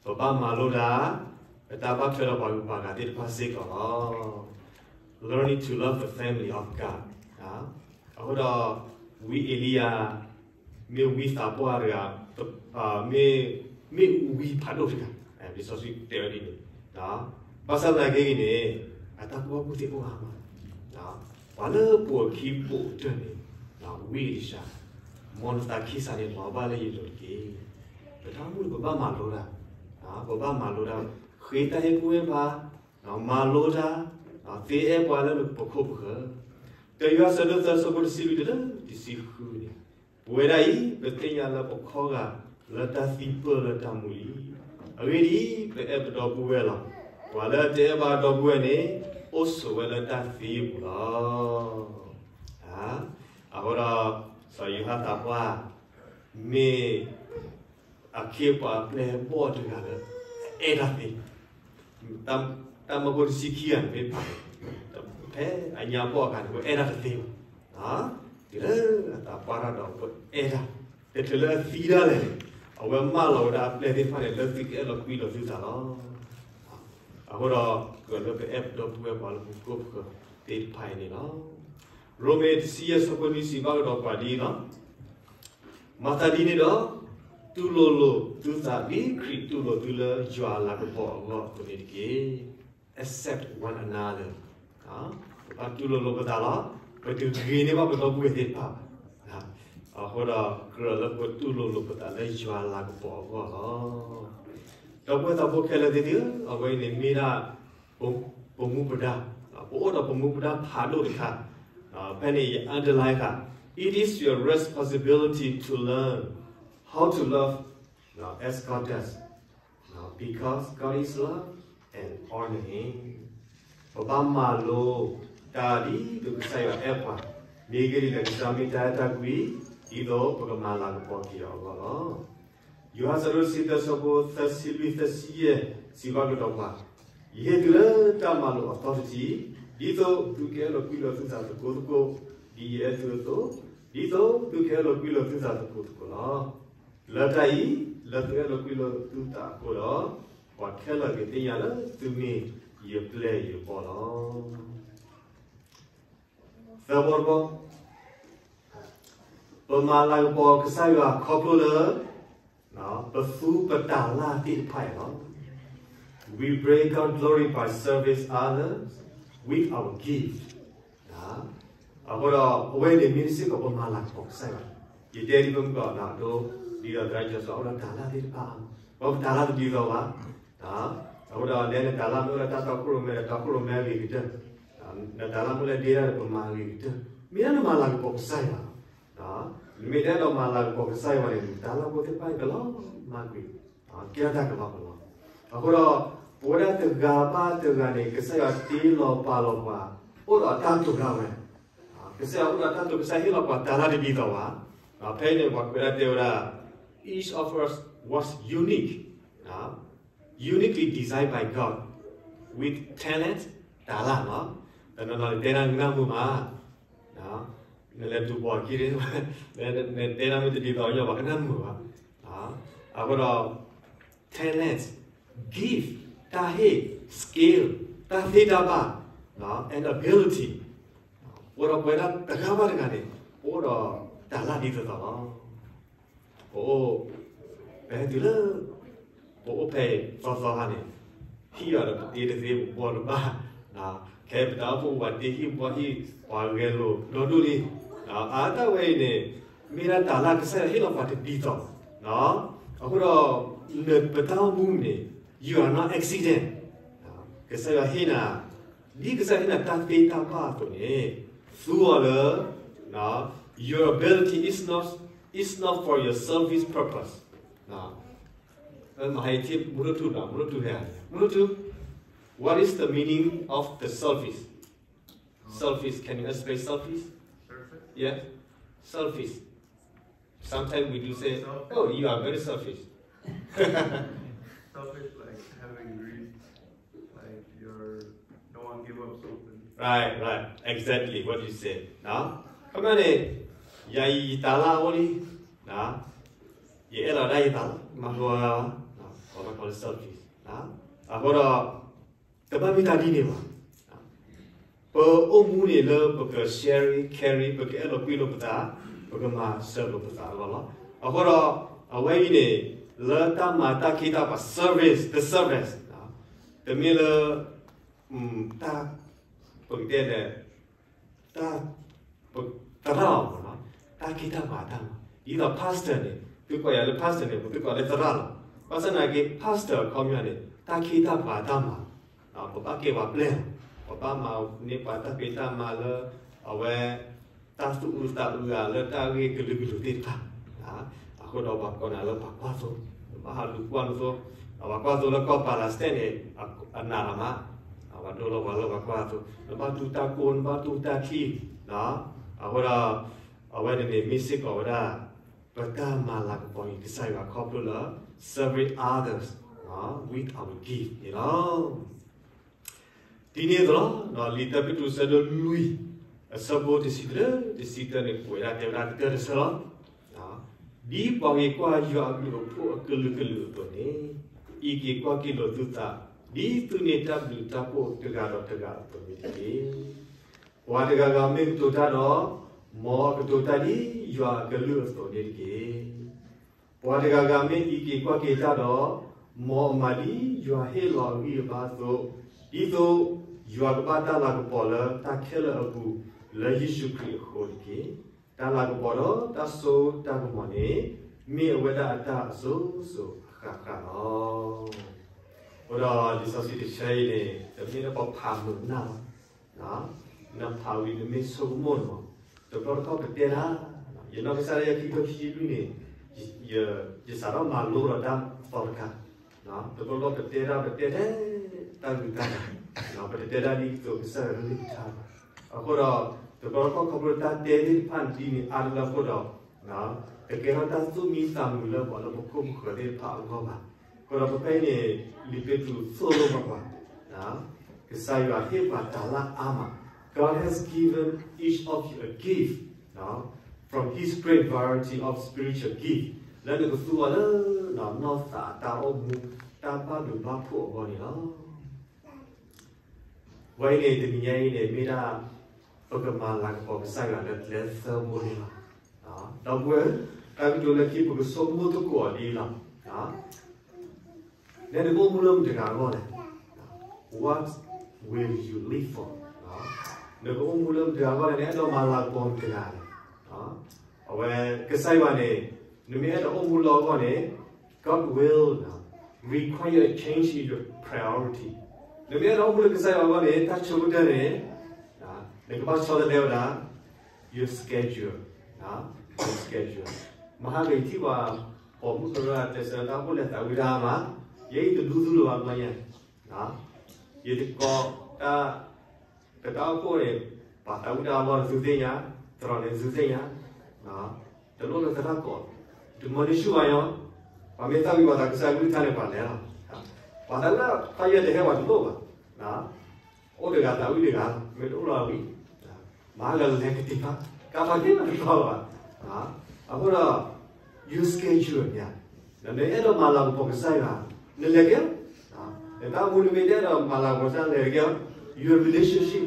ပဘၣ်မၤလိတၢ်, ပတၢ်ဘၣ်ထွဲဒီးပှၤဂုၤပှၤဂၤသ့ၣ်တဖၣ်စ့ၢ်ကီးလီၤ. Learning to love the family of God. အဃိဒီး ဝံအ့လံယၤ မ့ၢ်ဝံသးပှၢ်တဂၤ, မ့ၢ်, မ့ၢ်ဝံဖးဒိၣ်တဂၤ, လံာ်စီဆှံတဲဝဲဒ်န့ၣ်, ဘၣ်ဆၣ်သနာ်က့ဂ့ၤန့ၣ် အတၢ်ကူၣ်ဘၣ်ကူၣ်သ့အိၣ်အါမး, ပှၤလၢပိာ်အခံပိာ်အတၢၢ်န့ၣ် ဝံအ့လံယၤ, မ်နသးခံစးန့ၣ်လီၤဘၣ်လၢယလိၤတက့ၢ်. ပတၢ်အိၣ်မူန့ၣ် ပဘၣ်မၤလိတၢ်, ပဘၣ်မၤလိတၢ်, ဃ့တၢ်ဟ့ၣ်ကူၣ်ဟ့ၣ်ဖး, မၤလိတၢ်, သ့အဲၣ်ပှၤလၢပခိၣ်ပဃၢၤ, တယွၤအဆၢဒိၣ်သၢ အဆၢဖိတဆံလွံၢ်တုၤလၢတဆံဃုန့ၣ်, ပဝဲဒၣ်အံၤ ပသ့ၣ်ညါလၢပခီဂာ်လၢတၢ်သံပၢၢ်လၢတၢ်မူလံ. အဂ့ၢ်ဒ်အံၤ, ပအဲၣ်ပဒီပုၢ်ဝဲၢ်လီၤ. ပှၤလၢတအဲၣ်ဘၣ်ဒီပုၢ်ဝဲၢ်န့ၣ် အိၣ်ဆိးဝဲလၢတၢ်သံအပူၤလီၤ. အဃိဒီး စီၤယိၤဟၣ်သးပှၢ် မ့ၢ်အခ့အပှၤအပျဲၢ်အဘီၣ်တဂၤလၢ အဲၣ်တၢ်သ့, တၢ်မၢဖိတဆံခံဂၤန့ၣ်မ့ၢ်ဖးန့ၣ်, ဖဲအညါဘီၣ်အခါန့ၣ် ပအဲၣ်တၢ်တသ့ဘၣ်. တုၤလၢအသးပှၢ်တၢ်ဒီးပအဲၣ်တၢ်, တချုးလၢအသံဒၣ်လဲာ်န့ၣ် အဝဲမၢလီၤဝဲဒၣ်အပျဲၢ်သ့ၣ်တဖၣ်န့ၣ် လၢသုကအဲၣ်လီၤကွံလီၤသုသးလီၤ. အဃိဒီး ကြၢးလၢပအဲၣ်ပဒီပုၢ်ဝဲၢ်ပှၤလၢပခိၣ်ပဃၢၤသ့ၣ်တဖၣ်အံၤန့ၣ်လီၤ. ရိမ့ၤတဆံယဲၢ် အဆၢဖိနွံ စံးဘၣ်ကဒီးပှၤဒ်အံၤလီၤ. မၤသးဒ်န့ၣ်ဒီး တူၢ်လိာ်လိာ်သုသး ဒ်ခရံာ်တူၢ်လိာ်သုလၢယွၤအလၤကပီၤအဂီၢ်အသိးန့ၣ်တက့ၢ်. Accept one another. ပဘၣ်တူၢ်လိာ်လိာ်ပသးလီၤ. ပတဂ့ၤန့ၢ်ဘၣ်ပဒီပုၢ်ဝဲၢ်သ့ၣ်တဖၣ်ဘၣ်. အဃိဒီး ကြၢးလၢပတူၢ်လိာ်လိာ်ပသးလၢယွၤအလၤကပီၤအဂီၢ်လီၤ. ဒီပုၢ်ဝဲၢ်သးဖိခဲလၢာ်သ့ၣ်ဧၢ, အဝဲအံၤန့ၣ်မ့ၢ်ဒၣ် ပမူပဒါ, ပအိၣ်ဒီးပမူပဒါဖးဒိၣ်တခါ, ဖဲန့ၣ်ယ underline ဃာ်, it is your responsibility to learn how to love as God does, because God is love and honor Him. ပဘၣ်မၤလိတၢ်ဒ်သိးကစၢ်ယွၤအဲၣ်ပှၤ, မ့ၢ်ဂ့ၢ်ဒ်လဲၣ် ကစၢ်မ့ၢ်တၢ်အဲၣ်တၢ်ကွံ, ဒ်သိးပကမၤလၤကပီၤက့ၤအီၤအဂီၢ်လီၤ. ယိၤဟၣ်အဆၢဒိၣ်တဆံသၢ အဆၢဖိသၢဆံလွံၢ် သၢဆံယဲၢ် စံးဘၣ်ကဒီးပှၤ, ယဟ့ၣ်သုလၢတၢ်မၤလိာ်အသီတထံၣ်, ဒ်သိးသုကအဲၣ်လီၤကွံလီၤသုသးသကိးသကိး, ဒ်ယအဲၣ်သုအသိး, ဒ်သိးသုကအဲၣ်လီၤကွံလီၤသုသးသကိးသကိးလီၤ. လၢတၢ်အံၤ, လၢသုအဲၣ်လီၤကွံလီၤသုသးအဃိဒီး, ပှၤခဲလၢာ်ကသ့ၣ်ညါလၢသုမ့ၢ်ယပျဲၢ်ယဘီၣ်လီၤ. သၢဘီတဘီ, ပမၤလၤကပီၤကစၢ်ယွၤခီဖျိလၢ ပသူပတၤလၢ်သ့ၣ်တဖၣ်အံၤလီၤ. We bring God glory by service others with our gift. အဃိဒီး အဝဲန့ၣ်မ့ၢ်စ့ၢ်ကီးပမၤလၤကပီၤကစၢ်ယွၤ, ယတဲဒ်ပမ့ၢ်ကီး ဒ်သိး ဒ်သိးသရၣ်ကၠီစီၤ အိၣ်ဒီးတၤလၢ်သ့ၣ်တဖၣ်, ပတၤလၢ်တဒ်သိးဘၣ်. အဃိဒီး နတၤလၢ်မ့ၢ်အိၣ်လၢတၢ်တီခိၣ်ရိၣ်မဲဒီး တီခိၣ်ရိၣ်မဲဂ့ၤကတၢၢ်, နတၤလၢ်မ့ၢ်အိၣ်လၢဒ့တၢ်ဒီး ပမၤဂ့ၤကတၢၢ်, မ့ၢ်ဒၣ်နမၤလၤကပီၤကစၢ်ယွၤလီၤ. နမ့ၢ်တအဲၣ်ဒိးမၤလၤကပီၤကစၢ်ယွၤန့ၣ် တၤလၢ်ဖိသ့ၣ်တဖၣ်အံၤကလီၤမၢ်ကွံာ်, ကဲထီၣ်တၢ်ကလီကလီ. အဃိဒီး ပဝဲဒၣ်တဂၤဘၣ်တဂၤန့ၣ် ကစၢ်ယွၤတ့လီၤပာ်လီၤပှၤ, အိၣ်ဒီးအတၢ်တိာ်ဒၣ်ဝဲ, ကစၢ်ယွၤအိၣ်ဒီးအတၢ်တိာ် ကစၢ်ယွၤဟ့ၣ်လီၤပှၤတၤလၢ်တဒ်သိးဘၣ်. ဖဲအံၤန့ၣ် ပှၤကွဲးဒၣ်တဲဝဲဒၣ် each of us was unique, uniquely designed by God, with talent, တၤလၢ်လီၤ. တနီၤနီၤန့ၣ် တဲဒၣ်နကနၢ်မုာ်မး, နလဲၤတူၢ်ဘီၣ်ခံန့ၣ်, နတဲဒၣ်မ့ၢ်တဒ်သိးညီဘၣ် ကနၢ်မုာ်ဘၣ်. အဃိဒီး talent, gift, တၢ်ဟ့ၣ်, skill, တၢ်သ့တၢ်ဘၣ်, and ability, ပအိၣ်ဒီးပဝဲဒၣ်တဂၤဘၣ်တဂၤန့ၣ် ပအိၣ်ဒီးတၤလၢ်ဒ်သိးသိးလီၤ. ပအိၣ်, ပဟဲတုၤလၢ ပအိၣ်ဖဲအံၤသီသီခါန့ၣ်, ဟံၣ်အီၤဒီးပတ့တသ့ ပဘှီတဘၣ်, ခဲအံၤပတၢ်အိၣ်ဖှိၣ်ပှၤတ့ဟံၣ်ဘှီဟံၣ် ပှၤဂဲၤလိာ်ဒီဒူၣ်လံ. အတၢ်ဝဲအံၤန့ၣ် မ့ၢ်ဒၣ်တၤလၢ်ကစၢ်ယွၤဟ့ၣ်လီၤပှၤတဒ်သိး, အဃိဒီး ပတၢ်အိၣ်မူန့ၣ် you are not accident. ကစၢ်ယွၤဟ့ၣ်နၤ, ဒ်ကစၢ်ယွၤဟ့ၣ်နၤတၢ်သ့တၢ်ဘၣ်အသိးန့ၣ် သူအီၤလၢ your ability is not, is not for your selfish purpose. မဟါထံၣ်မူထူၣ်ထူၣ်ဒီး မူထူၣ်ထူၣ်ဟဲ, မူထူၣ်ထူၣ်, what is the meaning of the selfish? Selfish, can you explain selfish? Yeah, selfish. Sometimes we do say, oh, you are very selfish. Selfish, like having greed, like you're, don't want to give up something. right, right, exactly what you said. ခီပညီန့ၣ် ယၤအံၤယတၤလၢအိၣ်လံ, ယအဲၣ်လီၤဒၣ်ယသးလီၤ, မၤဟးဂီၤဂၤဘၣ်, ပှၤဘၣ်ကိးလၢ selfish. အဃိဒီး တဘၣ်မ့ၢ်တၢ်ဒ်န့ၣ်ဘၣ်. ပအိၣ်မူန့ၣ်လၢပက sharing, caring, ပကအဲၣ်လိာ်ကွံလိာ်ပသး, ပကမၤစၢၤလိာ်ပသးအဂီၢ်လီၤ. အဃိဒီး အဝဲအံၤန့ၣ် လၢတၢ်မၤတၢ်ခ့တၢ်ပှၤ service, the service, တမ့ၢ်လၢ တၢ် ပကတဲလဲၣ် တၢ် သရၣ်အီၤမ့ၢ်နီၤ, တၢ်ခ့တၢ်ပှၤအတၢ်မၤ, ဒ်သိး pastor န့ၣ် သုကိးယၤလၢ pastor န့ၣ် ပသုကိးလၢသရၣ်လီၤ. ဘၣ်ဆၣ်သနာ်က့ pastor အခီပညီန့ၣ် တၢ်ခ့တၢ်ပှၤအတၢ်မၤ, ပဘၣ်ကဲပှၤပျဲၢ်လီၤ, ပဘၣ်မၤန့ၢ်ပှၤတၢ်ဖံးတၢ်မၤလၢ အဝဲ တၢ်သူၣ်အုးသးအုးဂၤလၢတၢ်ဂ့ၢ်ကလုာ်ကလုာ်သ့ၣ်တဖၣ်, အဃိဒီးပှၤကိးနၤလၢပှၤကွၢ်သိ, နဘၣ်ဟးလူၤကွၢ်နသိ, ပှၤကွၢ်သိလၢကီၢ် Palestine န့ၣ် အနးလီၤမး, ပှၤဒိလီၤပှၤလၢပှၤကွၢ်သိ, နဘၣ်တူၢ်တၢ်ကိၢ် နဘၣ်တူၢ်တၢ်ထံၣ်, အဃိဒီး အဝဲန့ၣ်န့ၣ် မ့ၢ်စ့ၢ်ကီးဝဲဒၣ် ပတၢ်မၤလၤကပီၤအံၤ ကစၢ်ယွၤခီဖျိလၢ serving others with our gift န့ၣ်လီၤ. ဒ်န့ၣ်အသိးလီၤ, လံာ်တၢပ့းတရူး အဆၢဒိၣ်လွံၢ် အဆၢဖိတဆံတၢ တဆံတၢန့ၣ် ကွဲးဒၣ်တဲဝဲဒၣ်ကတၢၢ်တဆၢလီၤ. ဒ်ပှၤက့ၤကွၢ်ယွၤအဘျုးအဖှိၣ်အကလုာ်ကလုာ်အသိးန့ၣ်, အံးက့ၤကွၢ်က့ၤလိာ်သုသး, ဒ်သုန့ၢ်တၢ်ဘျုးတၢ်ဖှိၣ်တဂၤဒီးတဂၤအသိးန့ၣ်တက့ၢ်. ပှၤတဂၤဂၤမ့ၢ်ကတိၤတၢ်ဒီး, မ်အကတိၤတၢ်ဒ်ယွၤအကလုၢ်အသိးန့ၣ်တက့ၢ်. ပှၤတဂၤဂၤမ့ၢ်အံးက့ၤကွၢ်က့ၤတၢ်ဒီး, မ်အမၤဒ်ယွၤဟ့ၣ်လီၤအဂံၢ်အဘါအသိး, ဒ်သိးယွၤကဘၣ်တၢ်လၤကပီၤလၢတၢ်ခဲလၢာ်အပူၤ လၢယ့ၣ်ၡူးခရံာ်အဃိတက့ၢ်. တၢ်လၤကပီၤဒီးတၢ်စိတၢ်ကမီၤန့ၣ် မ့ၢ်အဝဲဒၣ်အတၢ်အစိၤစိၤအဃၣ်ဃၣ်လီၤ. အဃိဒီးလံာ်စီဆှံတဆၢအံၤန့ၣ် တမ့ၢ်လၢပဖးမုာ်နၢ်လီၤ. နဖးဝံၤနမ့ၢ်ဆိကမိၣ်န့ၣ်, တဘျီတခီၣ်ပတဲတၢ်, ယနီၢ်ကစၢ်ဒၣ်ယဲခံကထိခံဆံလွံၢ်န့ၣ်, ယစးထီၣ်မၤလိဒီးတၢ်သီတခါ, တဘျီဘျီပတဲတၢ် ပတဲထဲတၢ်ဂုၤတၢ်ဂၤ, ပတတဲတၢ်ဒ်သိးကစၢ်ယွၤကလုၢ်ကထါဘၣ်. အဃိဒီး တဘျီတခီၣ်ခီဖျိတၢ်တဲသ့ၣ်တဖၣ်ဒ်န့ၣ်အါတလၢအဃိဒီး တကဲထီၣ်တၢ်သူၣ်မံသးမုာ်လၢပှၤလၢပခိၣ်ပဃၢၤသ့ၣ်တဖၣ်အဂီၢ်ဘၣ်. အဃိဒီးဖဲအံၤန့ၣ် လံာ်ပ့းတရူးသိၣ်လိပှၤ, ကစၢ်ယွၤဟ့ၣ်ပှၤတၤလၢ်အါမး, God has given each of you a gift from his great variety of spiritual gift လၢနကသူအီၤလၢ နီၢ်သးအတၢ်အိၣ်မူ တၢ်ဘၣ်ဒိဘၣ်ဖှိၣ်အဂီၢ်န့ၣ်လီၤ. ဝဲအံၤန့ၣ် တနံၤညါအံၤန့ၣ် မ့ၢ်ဒၣ် ပကမၤလၤကပီၤကစၢ်ယွၤလၢကျဲသၢဘိန့ၣ်လီၤ. ဒီပုၢ်ဝဲၢ်, တၢ်ကတိၤလၢခံ ပကဆိကမိၣ်သကိးအီၤဒ်အံၤလီၤ. နကအိၣ်မူလၢမတၤတဂၤအဂီၢ်လဲၣ်. What will you live for? နကအိၣ်မူလၢမတၤတဂၤအဂီၢ်လဲၣ်, နအဲၣ်ဒိးမၤလၤကပီၤမတၤတဂၤလဲၣ်. အဝဲကစၢ်ယွၤန့ၣ် နမ့ၢ်အဲၣ်ဒိးအိၣ်မူလၢအဂီၢ်န့ၣ် God will require a change in your priority. နမ့ၢ်အဲၣ်ဒိးအိၣ်မူလၢကစၢ်ယွၤအဂီၢ်န့ၣ် တၢ်ဆိကတၢၢ်န့ၣ် နကဘၣ်ဆီတလဲဝဲဒၣ် your schedule, your schedule. မဟါကယထံၣ်ပှၤပိာ်မုၣ်ကရၢတဲဆၢတၢ်အိၣ်ဖှိၣ်လဲၤသးဝံၣ်တၢ်မး, ယဲအံၤတဒူသူလၢၤဘၣ်ဘျီညါ, ယတကိးတၢ် ပတၢ်အိၣ်ဖှိၣ်န့ၣ် ပှၤသးဝံၣ်တၢ်အလီၢ်န့ၣ်သုသ့ၣ်ညါ, တရီၤန့ၣ်သုသ့ၣ်ညါ, တလိၣ်လၢသရၣ်ကိး, တမၤန့ၢ်ဆူၣ်ဘၣ်ညီ, ပှၤမ့ၢ်သၣ်ဝံၤပှၤသးကစၢ်ကလုၢ်ကထါန့ၣ်ပှၤလဲၤလီၤ, ပှၤသးဝံၣ်တၢ်ဖးယဲၢ်တဟဲပှၤတလိၣ်ဘၣ်, အိၣ်တဂၤသးဝံၣ်တဂၤ, မ့ၢ်တအိၣ်လီၤဝံၤ, မၤဂၤလဲၤကတံၤဖး, ကါဖးက့ၤမၤတဘၣ်ဘၣ်, အဃိဒီး your schedule န့ၣ် နအဲၣ်ဒိးမၤလၤကပီၤကစၢ်ယွၤ, နလဲၤကဲ, နတၢ်အိၣ်မူနမ့ၢ်တအဲၣ်ဒိးမၤလၤကပီၤကစၢ်ယွၤ လဲၤကဲ, your relationship,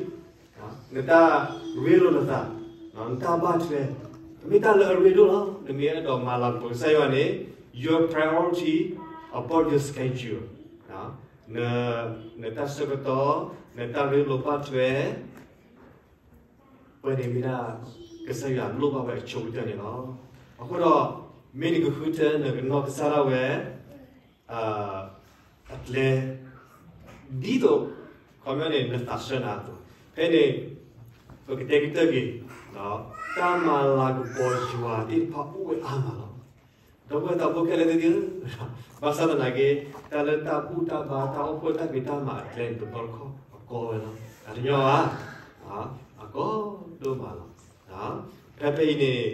နတၢ်ရ့လိာ်နသး, နတၢ်ဘၣ်ထွဲ, မ့ၢ်တၢ်လၢအရ့ဒိၣ်လီၤ. နမ့ၢ်အဲၣ်ဒိးမၤလၤကပီၤကစၢ်ယွၤန့ၣ် your priority about your schedule, နတၢ်ဆၢကတီၢ်, နတၢ်ရ့လိာ်ဘၣ်ထွဲ ပှဲၤန့ၣ်မ့ၢ်ဒၣ် ကစၢ်ယွၤလိၣ်ဘၣ်ဝဲအဆိကတၢၢ်န့ၣ်လီၤ. အဃိဒီး မ့ၢ်နကဃုထၢနကနီၢ်ကစၢ်ဒၣ်ဝဲ အကျဲ ဒ်သိး ခီပညီန့ၣ် နသးဆၢနၤအသိး, ဖဲန့ၣ် ပကတဲကတၢၢ်က့ၤ တၢ်မၤလၤကပီၤယွၤသ့ၣ်တဖၣ်အိၣ်ဝဲအါမးလီၤ. ဒီပုၢ်ဝဲၢ်သးဖိခဲလၢာ်သ့ၣ်ဧၢ, ဘၣ်ဆၣ်သနာ်က့ တၢ်လၢတၢ်ဘူၣ်တၢ်ဘါ တၢ်အိၣ်ဖှိၣ်တၢ်ဖံးတၢ်မၤအကျဲန့ၣ် တဘျီတခီၣ်အကီဝဲလီၤ. တညီဘၣ်, အကီဒိၣ်မးလီၤ. ဖဲဖဲအံၤန့ၣ်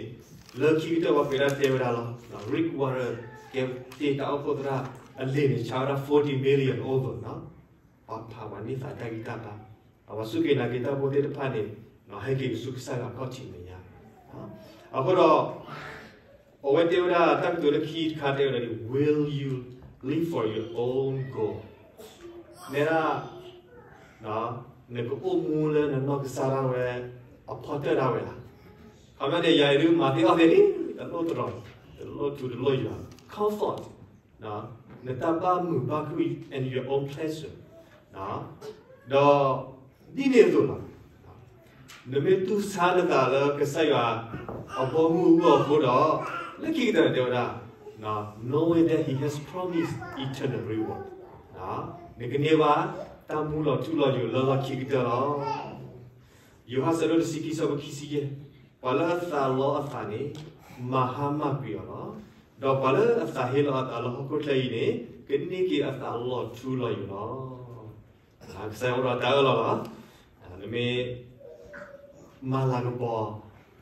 လၢခံကတၢၢ်ပှၤကွဲးဒၣ်တဲဝဲဒၣ်လီၤ. Rick Warren ကဲတ့ၢ်တၢ်အိၣ်ဖှိၣ်သရၣ်အလံာ်န့ၣ် ဆါဝဲဒၣ် forty million over ပှၤဖးပှၤန့ၢ်သးတၢ်ဂံၢ်တၢ်ဘါ ပှၤစူၢ်က့ၤနာ်က့ၤတၢ်ဖိသ့ၣ်တဖၣ်န့ၣ် ဟဲက့ၤကဆူကစၢ်ယွၤခီၣ်ထံးမဲာ်ညါ. အဃိဒီး အဝဲတဲဝဲဒၣ်တၢ်ကတိၤလၢခံတခါတဲဝဲဒၣ်ဒ် Will you live for your own goal? နဲဒၣ် နကအိၣ်မူလၢနနီၢ်ကစၢ်ဒၣ်ဝဲ အဖီတၢၢ်ဒၣ်ဝဲလီၤ. ခီမ့ၢ်န့ၣ် ယၤအံၤဒုးမၤသ့အီၣ်သ့လံ, တလိၣ်တရီ, တလိၣ်ထူတလိၣ်ယွၤ, comfort, နတၢ်ဘၣ်မုာ်ဘၣ်ခုၣ် and your own pleasure, ဒီး ဒ်န့ၣ်အသိးလီၤ. နမ့ၢ်တူၢ်ဆါနသးလၢကစၢ်ယွၤ အဘီမုၢ်အဂီၢ်အဃိဒီး လၢခံကတၢၢ်န့ၣ်တဲဝဲဒၣ် knowing that he has promised eternal reward, နကန့ၢ်ဘၣ် တၢ်မူလီၤထူလီၤယိာ်လၢလီၢ်ခံကတၢၢ်လီၤ. ယိၤဟၣ်ဆၢဒိၣ်တဆံခံဆၢဖိခံဆံယဲၢ်, ပှၤလၢအသးလီအသးန့ၣ် မၤဟါမၢ်ကွံာ်အီၤလီၤ. ဒီးပှၤလၢအသးဟ့လီၤအသးလၢဟီၣ်ခိၣ်ချၢအံၤန့ၣ် ကန့ၢ်က့ၤအသးလီၤထူလီၤယိာ်လီၤ. ကစၢ်ယွၤအိၣ်ဒီးတၢ်အၢၣ်လီၤလီၤ. နမ့ၢ် မၤလၤကပီၤ,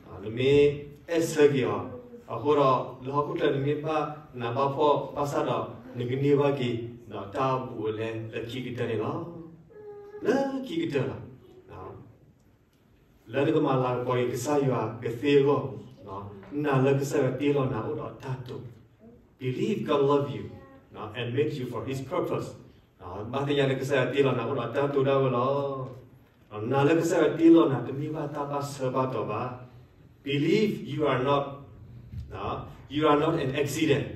နမ့ၢ်အဲၣ်ဆၢက့ၤအီၤ, အဃိဒီးလၢဟီၣ်ခိၣ်ချၢနမ့ၢ်ဘၣ်နးဘၣ်ဖှီၣ်ဘၣ်ဆၣ်ဒီး နကန့ၢ်ဘၣ်က့ၤ တၢ်ဘူးအလဲလၢခံကတၢၢ်န့ၣ်လီၤ. လၢခံကတၢၢ်လီၤ. လၢနကမၤလၤကပီၤက့ၤကစၢ်ယွၤကသ့အဂီၢ်, နာ်လၢကစၢ်ယွၤတ့လီၤနၤအိၣ်ဒီးတၢ်တိာ်, believe God love you and made you for his purpose. ဘၣ်သ့ၣ်ညါလၢကစၢ်ယွၤတ့လီၤနၤအိၣ်ဒီးတၢ်တိာ်ဒၣ်ဝဲလီၤ. နာ်လၢကစၢ်ယွၤတ့လီၤနၤ တမ့ၢ်ဘၣ်တၢ်ဘၣ်ဆၢဘၣ်တီၤဘၣ်. Believe you are not, you are not an accident.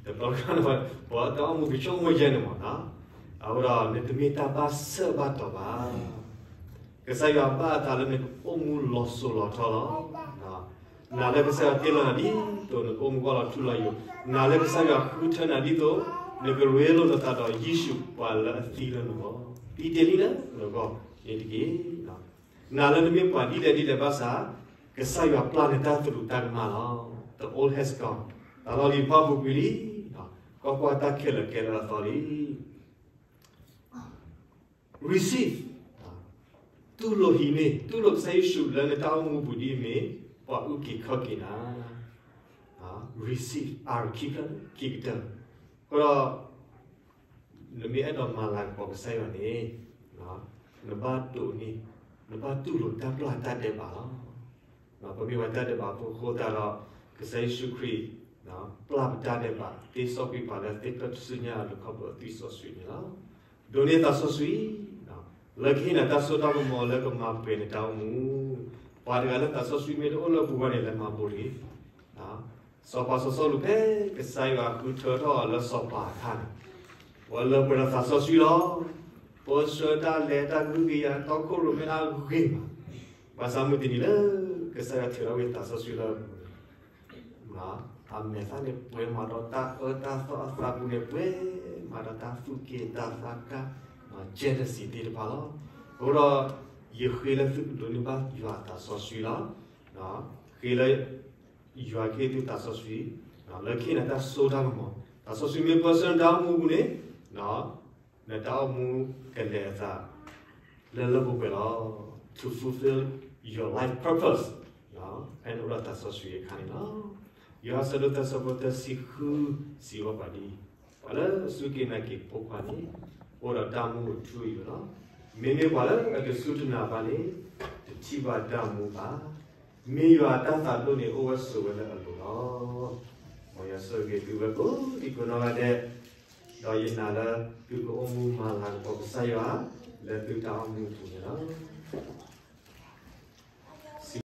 တဘျီခါန့ၣ် ပှၤတၢ်အိၣ်မူကဆိကမိၣ်ယဲၢ်န့ၣ်မး, အဃိဒီးနတမ့ၢ်တၢ်ဘၣ်ဆၢဘၣ်တီၤဘၣ်. ကစၢ်ယွၤဘၣ်အသးလၢနကအိၣ်မူလီၤစိၤလီၤထီလီၤ. နာ်လၢကစၢ်ယွၤတ့လီၤနၤဒ်သိးနကအိၣ်မူကလီၤထူလီၤယိာ်, နာ်လၢကစၢ်ယွၤဃုထၢနၤဒ်သိး နကရ့လိာ်နသးဒီးယ့ၣ်ၡူးပှၤလၢအသံလၢနဂီၢ်, ဒ်တ့လံလၢနဂီၢ်န့ၣ်တက့ၢ်. နာ်လၢနမ့ၢ်ပှၤဒ်လဲၣ်ဒ်လဲၣ်ဘၣ်ဆၣ်, ကစၢ်ယွၤပျၢ်နတၢ်သရူးတၢ်ကမၣ်လီၤ. The old has gone. တၢ်လီၢ်လံၤတဖၣ်ပူၤကွံာ်လံ. ကွၢ်ကွၢ်, တၢ်ခဲလၢာ်ကဲလၢအသီလံ. Receive, တူၢ်လိာ်ဟံးန့ၢ်, တူၢ်လိာ်ကစၢ်ယ့ၣ်ၡူးလၢနတၢ်အိၣ်မူပူၤဒ်အမ့ၢ် ပှၤအုၣ်က့ၤခီၣ်က့ၤနၤ. Receive, အါခံဖျၢၣ်ခံကတၢၢ်. အဃိဒီး နမ့ၢ်အဲၣ်ဒိးမၤလၤကပီၤကစၢ်ယွၤန့ၣ်, နဘၣ်တိာ်န့ၢ်, နဘၣ်တူၢ်လိာ်တၢ်ပျၢ်တၢ်ဒဲးဘးလီၤ. ပမ့ၢ်ပှၤတၢ်ဒဲးဘးဖိအဃိသတးဒီး ကစၢ်ယ့ၣ်ၡူးခရံာ် ပျၢ်ပတၢ်ဒဲးဘး, သ့စီကွံာ်ပှၤလၢသ့ၣ်ဖျၢၣ်ထူၣ်စုညါအလိၤခီဖျိအသွံၣ်စီဆှံန့ၣ်လီၤ. ဒိးန့ၢ်သးစီဆှံ လၢကဟ့ၣ်နၤတၢ်စိတၢ်ကမီၤလၢကမၤပှဲၤနတၢ်အိၣ်မူ. ပှၤတဂၤလၢသးစီဆှံမ့ၢ်တအိၣ်လၢပူၤဘၣ်န့ၣ် လဲၤမၤဘိးတဂ့ၤ. စီၤပၤစီၤစီလူးဖဲကစၢ်ယွၤဃုထၢထီၣ်အီၤလၢစီၤပၤအခါန့ၣ်, အဝဲလၢပှဲၤဒီးသးစီဆှံလီၤ. ပၢဆှၢတၢ်လဲၤတၢ်ကဟုကယာ်တီခိၣ်ရိၣ်မဲအါဂ့ၤမး, ဘၣ်ဆၣ်မုၢ်တနံၤလၢကစၢ်ယွၤထုးထီၣ်ဝဲသးစီဆှံလၢအပူၤန့ၣ် အမဲာ်သၣ်န့ၣ်ပှဲၤမးဒီးတၢ်အၢတၢ်သီ, အသးပူၤန့ၣ်ပှဲၤမးဒီးတၢ်သူၣ်က့ၣ်တၢ်သးကါ, jealousy သ့ၣ်တဖၣ်လီၤ. အဃိဒီး ယဃ့လၢသုကဒိးန့ၢ်ဘၣ်ယွၤအသးစီဆှံလီၤ. ဃ့လၢ ယွၤကဟ့ၣ်သုသးစီဆှံ လၢကဟ့ၣ်နၤတၢ်စိတၢ်ကမီၤ, သးစီဆှံမ့ၢ်ပၢဆှၢနတၢ်အိၣ်မူအပူၤန့ၣ်, နတၢ်အိၣ်မူကလဲၤအသး လၢလၢပှဲၤပှဲၤလီၤ. To fulfill your life purpose, ဖဲနအိၣ်ဒီးသးစီဆှံအခါန့ၣ်လီၤ. ယိၤဟၣ်ဆၢဒိၣ်သၢဆၢဖိသၢဆံဃု စံးဘၣ်ပှၤဒ်အံၤ, ပှၤလၢအစူၢ်က့ၤနာ်က့ၤအဖိခွါန့ၣ် အိၣ်ဒီးတၢ်မူအထူအယိာ်လီၤ. မ့မ့ၢ်ပှၤလၢအတစူၢ်တနာ်ဘၣ်န့ၣ် တထံၣ်ဘၣ်တၢ်မူဘၣ်. မ့ၢ်ယွၤအတၢ်သးဒိၣ်န့ၣ် အိၣ်ဝဲဆိးဝဲလၢအလိၤလီၤ. မ်ယွၤဆိၣ်ဂ့ၤသုဝဲကိးဒံကိးနီၢ်ဂၤဒဲး, ဒီးယနာ်လၢ သုကအိၣ်မူမၤလၤကပီၤကစၢ်ယွၤ လၢသုတၢ်အိၣ်မူအပူၤန့ၣ်လီၤ.